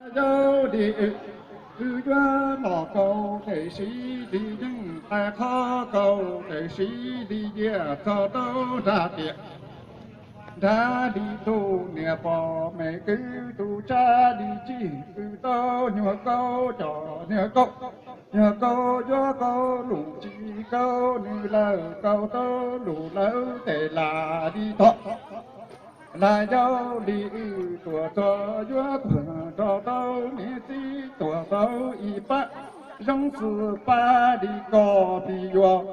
Yau li wb, wb yuav los kaus tes siv li yeej, qai qhov kaus tes siv li yias txog tau nrag tias, nrag li tus niam pog me kwv tus tsab li tsib, wb tau nyuag kaus cov nyuag kaus, nyuag kaus yuav kaus lus tsis kaus nws lawm, kaus tau lus lawm tes lam li tog. Lam yau li wb tuam txog yuav tuag nrog tau niam txiv tuam tau ib pab, zoo xwb pab li koj tis yuav,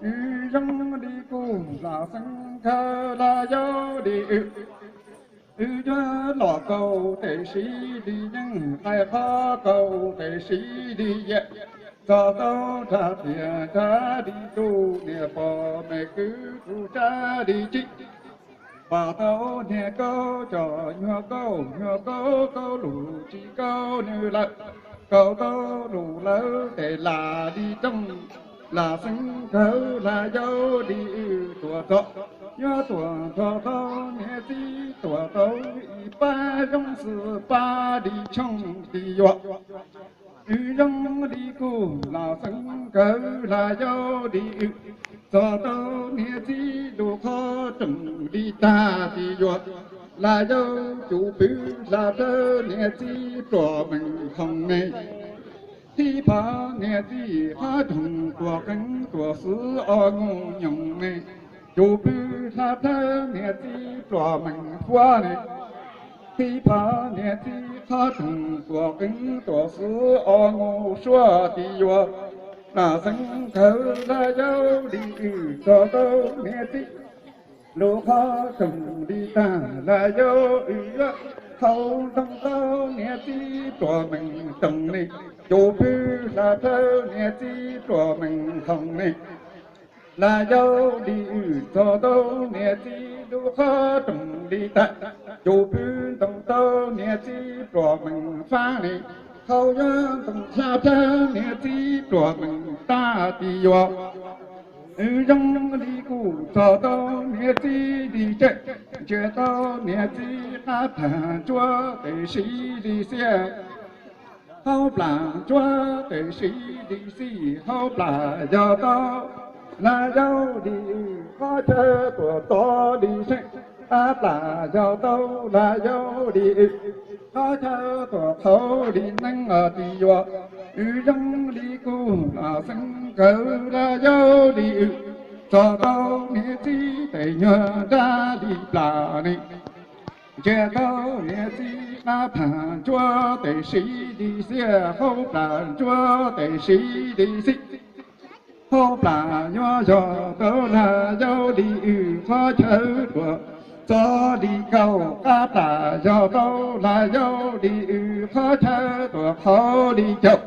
wb zoo li kuv lam xeeb khawv. Lam yau li wb, wb yuav los kaus tes siv li yeej, qai qhov kaus tes siv li yias txog tau nrag tias, nrag li tus niam pog me kwv tus tsab li tsib, pom tau niag kaus cov nyuag kaus, nyuag kaus kaus lus tsis kaus nws lawm, kaus tau lus lawm tes lam li tog. Lam xeeb khawv. Lam yau li wb tuam txog yuav tuag nrog tau niam txiv tuam tau ib pab, zoo xwb pab li tshooj tis yuav, wb zoo li kuv lam xeeb khawv. Lam yau li wb txog tau niam txiv lub qhov rooj li tag tis yuav, lam yau cov pw hla plawv niam txiv pluas mees thoom ne, thib phov niam txiv qhov rooj tuam qeeb tuam xwb ob nus nyoos ne, cov pw hla plawv niam txiv pluas mees huab ne, thib phov niam txiv qhov rooj tuam qeeb tuam xwb ob nus suab tis yuav. Lam xeeb khawv. Lam yau li wb txog tau niam txiv lub qhov rooj li tag. Lam yau wb yuav hau ntoo tau niam txiv pluas mees toom ne, cov pw hla plawv niam txiv pluas mees thoom ne, lam yau li wb txog tau niam txiv lub qhov rooj li tag, cov pw ntoo tau niam txiv pluas mees fab ne, hau yuav ntoo hla plawv niam txiv pluas mees tag tis yuav, wb zoo li kuv txog tau niam txiv li tseb, ntsia tau niam txiv qab plag ntsuab tes siv li xiab, hauv plag ntsuab tes siv li xij, hauv plag yog tau. Lam yau li wb qhov chaw tuam txog li seej, qab plag yog tau. Lam yau li wb qhov chaw tuam qhauv li neeb tis yuav, wb zoo li kuv lam xeeb khawv. Lam yau li wb txog tau niam txiv tes nyuag nrab li plas ne, ntsia tau niam txiv qab plag ntsuab tes siv li xiab, hauv plag ntsuab tes siv li xij, hauv plag yuav yog tau. Lam yau li wb qhov chaw tuam txog li kaum, qab plag yog tau. Lam yau li wb qhov chaw tuam qhauv li caum,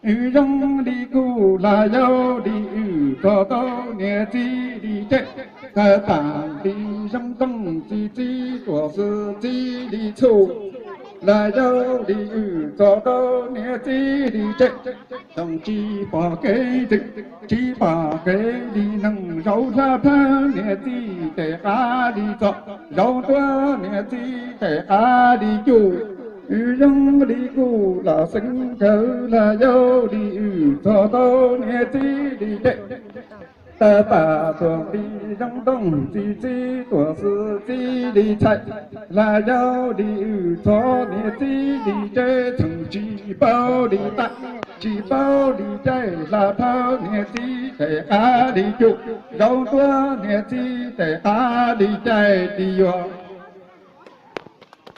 wb zoo li kuv lam yau li wb txog tau niam txiv li tseb, tawg pam li zoo tooj txi txiv tuam xwb txiv li txhuj. Lam yau li wb txog tau niam txiv li tseb, tooj tsis pom kev ntxwg, tsis pom kev li noog, zaum hla plawv niam txiv tes qab li txog, zaum tuaj niam txiv tes qab li cuj. Wb zoo li kuv lam xeeb khawv. Lam yau li wb txog tau niam txiv li tseb, tawg pam tuam li zoo tooj txi txiv tuam xwb txiv li txhais. Lam yau li wb txog niam txiv li tseb, txheej tsis paub li tab, tsis paub li caij, hla plawv niam txiv tes qab li cuj, zaum tuaj niam txiv tes qab li caij tis yuav.